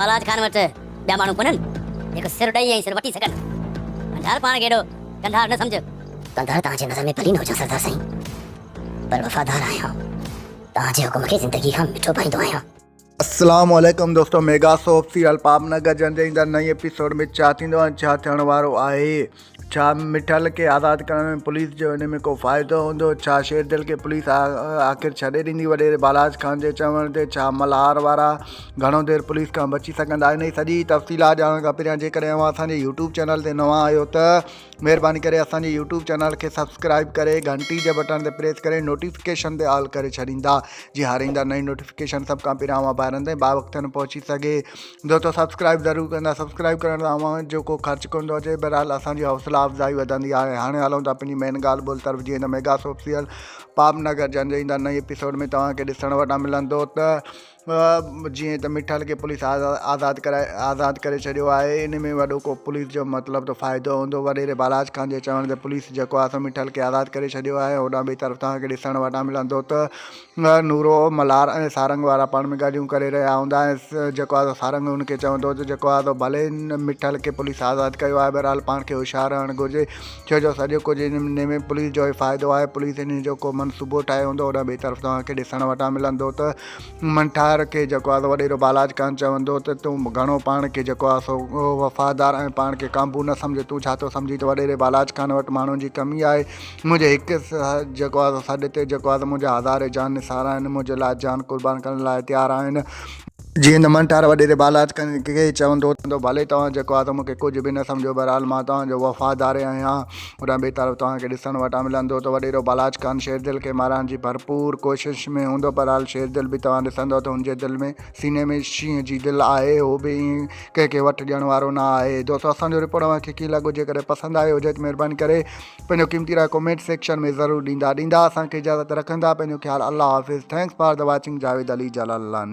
بالاچ خان وٽ ٻيا ماڻهو ڪونهن، جيڪو سر ڏئي ۽ سر وٺي سگهن. ڪنڌار پاڻ کي ايڏو ڪنڌار نه سمجهه. ڪنڌار توهان جي نظر ۾ ڀلي نه هجان سردار سائين، پر وفادار آهيان. توهان جي حڪم کي زندگي کان مٺو ڀائيندو آهيان. اسلام عليڪم دوستو ميگا سوپ سيريل پاپ نگر جن جي ايندڙ نئين ايپيسوڊ ۾ ڇا ٿيندو ۽ ڇا ٿيڻ وارو آهي ڇا مٺل کي آزاد ڪرڻ ۾ پوليس جو ان ۾ ڪو فائدو هوندو ڇا شير دل کي پوليس آخر ڇڏي ڏيندي وڏيري بالاچ خان جي چوڻ تي ڇا ملهار وارا گهڻو دير پوليس کان بچي سگهندا انهي سڄي تفصيلات ڄاڻڻ کان پهريان جيڪڏهن اوهان اسان جي يوٽيوب چينل تي نوان آهيو ته مهرباني ڪري اسان جي يوٽيوب چينل کي سبسڪرائب ڪري گهنٽي جي بٽڻ تي پريس ڪري نوٽيفڪيشن تي آل ڪري ڇڏيندا جي هر ايندڙ نئين نوٽيفڪيشن سڀ کان پهريان اوهان ڀائرن تائين باوقت پهچي سگهي دوستو سبسڪرائب ضرور ڪندا سبسڪرائب ڪرڻ سان اوهان جو ڪو خرچ ڪونه ٿو اچي بهرحال اسان جي حوصلا افزائي وڌندي آهي هاڻي هلون ٿا پنهنجي مين ڳالهه ٻولهه طرف جيئن ته ميگا سوپ سيريل پاپ نگر جنهن جي ايندڙ نئين ايپيسوڊ ۾ توهان کي ڏسڻ وٽان ملندو ته جيئن ته مٺل کي پوليس آزاد ڪرائي آزاد ڪري ڇڏيو آهي ان ۾ وڏو ڪو پوليس جو مطلب ته فائدو هوندو وڏيري بالاچ خان جي چوڻ تي پوليس جيڪو آهي سو مٺل کي آزاد ڪري ڇڏيو آهي هوڏانهن ٻئي طرف توهان کي ڏسڻ وٽان ملندو ته نورو ملهار ۽ سارنگ وارا پاڻ ۾ ڳالهيون ڪري رهيا هوندا ۽ جيڪو آهي سو سارنگ هن کي چوندو ته جيڪو آهي سو ڀلي مٺل کي پوليس آزاد ڪيو آهي بهرحال پاڻ کي هوشيار رهڻ گهرجي ڇو جو سڄو ڪجهه ان ۾ پوليس جو ئي فائدو آهي پوليس ان جو ڪو منصوبو ٺاهيو هوندو هوڏانهن ٻئي طرف توهان کي ڏسڻ وٽان ملندو ته منٺار کي جيڪو آهي سو وڏيرو بالاچ خان چوندو ته تون گهڻو پاڻ کي جيڪو آهي سو وفادار ۽ پاڻ کي قابو نه سمجهه تون ڇا ٿو سمجهين ته وڏيري بالاچ خان وٽ ماڻهن جي ڪمي آهي منهنجي هڪ جيڪو آهي سو سڏ تي جيڪو آهي سو منهنجا هزارين جان نثار آهن منهنجي لاء جان قربان ڪرڻ لاء تيار آهن. جيئن ته منٺار وڏيري بالاچ کي چوندو ته ڀلي توهان جيڪو آهي سو مون کي ڪجهه به نه سمجهو بهرحال مان توهان جو وفادار آهيان. هوڏانهن ٻئي طرف توهان کي ڏسڻ وٽان ملندو ته وڏيرو بالاچ خان شيردل کي مارائڻ جي ڀرپور ڪوشش ۾ هوندو بهرحال شيردل به توهان ڏسندو ته هن جي دل ۾ سيني ۾ شينهن جي دل آهي هو به ائين ڪنهن کي وٺ ڏيڻ وارو نه آهي. دوستو اسان جو رپورٽ اوهان کي ڪيئن لڳو جيڪڏهن پسند آيو هجي ته مهرباني ڪري پنهنجو قيمتي راء ڪمينٽ سيڪشن ۾ ضرور ڏيندا ڏيندا اسان کي اجازت رکندا پنهنجو خيال الله حافظ thanks for the watching Javed Ali Jalalani.